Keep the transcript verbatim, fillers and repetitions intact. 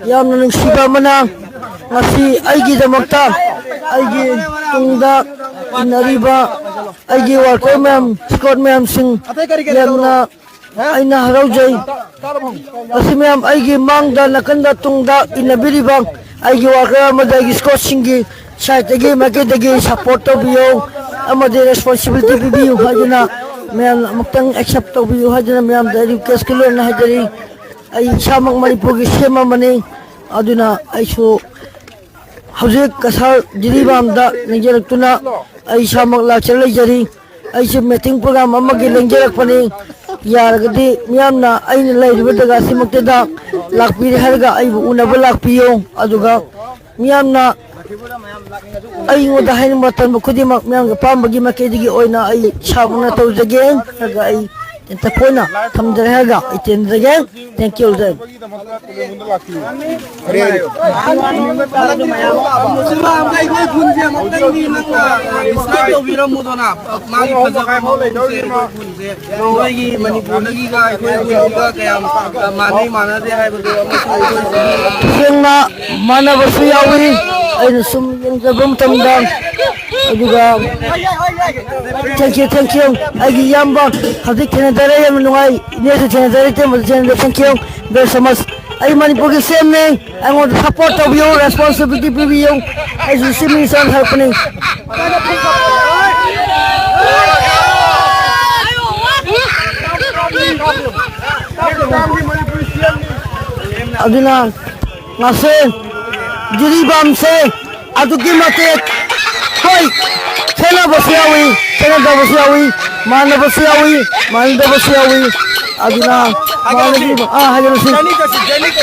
ꯌꯥꯝꯅ ꯅꯨꯡꯁꯤꯕ ꯑꯃꯅ, ꯉꯁꯤ ꯑꯩꯒꯤꯗꯃꯛꯇ, ꯑꯩꯒꯤ ꯇꯨꯡꯗ ꯏꯟꯅꯔꯤꯕ ꯑꯩꯒꯤ ꯋꯥꯔꯀꯔ ꯃꯌꯥꯝ, ꯁ꯭ꯀꯣꯠ ꯃꯌꯥꯝꯁꯤꯡ, ꯌꯥꯝꯅ ꯑꯩꯅ ꯍꯔꯥꯎꯖꯩ꯫ ꯃꯁꯤ ꯃꯌꯥꯝ ꯑꯩꯒꯤ ꯃꯥꯡꯗ, ꯅꯥꯀꯟꯗ, ꯇꯨꯡꯗ ꯏꯟꯅꯕꯤꯔꯤꯕ ꯑꯩꯒꯤ ꯋꯥꯔꯀꯔ ꯑꯃꯗꯤ ꯑꯩꯒꯤ ꯁ꯭ꯀꯣꯠꯁꯤꯡꯒꯤ ꯁꯥꯏꯠꯇꯒꯤ, ꯃꯥꯏꯀꯩꯗꯒꯤ ꯁꯄꯣꯔꯠ ꯇꯧꯕꯤꯌꯨ ꯑꯃꯗꯤ ꯔꯦꯁꯄꯣꯟꯁꯤꯕꯤꯂꯤꯇꯤ ꯄꯤꯕꯤꯌꯨ ꯍꯥꯏꯗꯨꯅ, ꯃꯌꯥꯝꯅ ꯑꯃꯨꯛꯇꯪ ꯑꯦꯛꯁꯦꯞ ꯇꯧꯕꯤꯌꯨ ꯍꯥꯏꯗꯨꯅ ꯃꯌꯥꯝꯗ ꯔꯤꯀ꯭ꯋꯦꯁꯀꯤ ꯂꯣꯟꯅ ꯍꯥꯏꯖꯔꯤ꯫ ꯑꯩ ꯏꯁꯥꯃꯛ ꯃꯅꯤꯄꯨꯔꯒꯤ ꯁꯤ ꯑꯦꯝ ꯑꯃꯅꯤ꯫ ꯑꯗꯨꯅ ꯑꯩꯁꯨ ꯍꯧꯖꯤꯛ ꯀꯁꯥꯔ ꯖꯤꯔꯤꯕꯥꯝꯗ ꯂꯦꯡꯖꯔꯛꯇꯨꯅ ꯑꯩ ꯏꯁꯥꯃꯛ ꯂꯥꯛꯆꯔ ꯂꯩꯖꯔꯤ꯫ ꯑꯩꯁꯨ ꯃꯤꯇꯤꯡ ꯄ꯭ꯔꯣꯒ꯭ꯔꯥꯝ ꯑꯃꯒꯤ ꯂꯦꯡꯖꯔꯛꯄꯅꯤ꯫ ꯌꯥꯔꯒꯗꯤ ꯃꯤꯌꯥꯝꯅ ꯑꯩꯅ ꯂꯩꯔꯤꯕ ꯖꯒꯥꯁꯤꯃꯛꯇꯗ ꯂꯥꯛꯄꯤꯔꯦ ꯍꯥꯏꯔꯒ ꯑꯩꯕꯨ ꯎꯅꯕ ꯂꯥꯛꯄꯤꯌꯨ꯫ ꯑꯗꯨꯒ ꯃꯤꯌꯥꯝꯅ ꯑꯩꯉꯣꯟꯗ ꯍꯥꯏꯅꯤꯡꯕ ꯇꯟꯕ ꯈꯨꯗꯤꯡꯃꯛ ꯃꯤꯌꯥꯝꯒꯤ ꯑꯄꯥꯝꯕꯒꯤ ꯃꯥꯏꯀꯩꯗꯒꯤ ꯑꯣꯏꯅ ꯑꯩ ꯏꯁꯥꯃꯛꯅ ꯇꯧꯖꯒꯦ ꯍꯥꯏꯔꯒ ꯑꯩ ꯇꯦꯟꯇꯛꯄ ꯑꯣꯏꯅ ꯊꯝꯖꯔꯦ ꯍꯥꯏꯔꯒ ꯑꯩ ꯇꯦꯟꯖꯒꯦ꯫ Thank you, ꯖꯩ꯫ ꯑꯩꯈꯣꯏ ꯈꯨꯟꯁꯦ ꯑꯃꯨꯛꯇꯪꯗꯤ ꯅꯪꯅ describe ꯇꯧꯕꯤꯔꯝꯃꯨꯗꯅ, ꯃꯥꯒꯤ ꯐꯖꯕ ꯃꯑꯣꯡꯁꯦ, ꯑꯩꯈꯣꯏ ꯈꯨꯟꯁꯦ꯫ ꯅꯣꯏꯒꯤ ꯃꯅꯤꯄꯨꯔꯗꯒꯤꯒ ꯑꯩꯈꯣꯏ ꯈꯨꯟꯁꯤꯒ ꯀꯌꯥꯝ ꯃꯥꯟꯅꯩ ꯃꯥꯟꯅꯗꯦ ꯍꯥꯏꯕꯗꯣ ꯑꯃꯁꯨ ꯑꯩꯈꯣꯏ ꯁꯦꯡꯅ ꯃꯥꯟꯅꯕꯁꯨ ꯌꯥꯎꯏ꯫ ꯑꯩꯅ ꯁꯨꯝ ꯌꯦꯡꯖꯕ ꯃꯇꯝꯗ, ꯑꯗꯨꯒ thank you, thank you꯫ ꯑꯩꯒꯤ ꯏꯌꯥꯝꯕ ꯍꯧꯖꯤꯛ ꯊꯦꯡꯅꯖꯔꯦ, ꯌꯥꯝꯅ ꯅꯨꯡꯉꯥꯏ꯫ ꯏꯅꯦꯁꯨ ꯊꯦꯡꯅꯖꯔꯦ, ꯏꯇꯩꯃꯁꯨ ꯊꯦꯡꯅꯖꯔꯦ꯫ Thank you very so much꯫ ꯑꯩ ꯃꯅꯤꯄꯨꯔꯒꯤ ꯁꯤ ꯑꯦꯝꯅꯤ꯫ ꯑꯩꯉꯣꯟꯗ ꯁꯄꯣꯔꯠ ꯇꯧꯕꯤꯌꯨ, ꯔꯦꯁꯄꯣꯟꯁꯤꯕꯤꯂꯤꯇꯤ ꯄꯤꯕꯤꯌꯨ꯫ ꯑꯩꯁꯨ ꯆꯤꯞ ꯃꯤꯅꯤꯁꯇꯔꯅ ꯍꯥꯏꯔꯛꯄꯅꯤ꯫ ꯑꯗꯨꯅ ꯉꯁꯤ ꯖꯤꯔꯤꯕꯥꯝꯁꯦ ꯑꯗꯨꯛꯀꯤ ꯃꯇꯤꯛ, ꯍꯣꯏ, ꯈꯦꯠꯅꯕꯁꯨ ꯌꯥꯎꯏ, ꯈꯦꯠꯅꯗꯕꯁꯨ ꯌꯥꯎꯏ, ꯃꯥꯟꯅꯕꯁꯨ ꯌꯥꯎꯏ, ꯃꯥꯟꯅꯗꯕꯁꯨ ꯌꯥꯎꯏ꯫ ꯑꯗꯨꯅ ꯃꯥꯟꯅꯗ꯭ꯔꯤꯕ, ꯑꯥ, ꯍꯥꯏꯖꯔꯛꯁꯤ꯫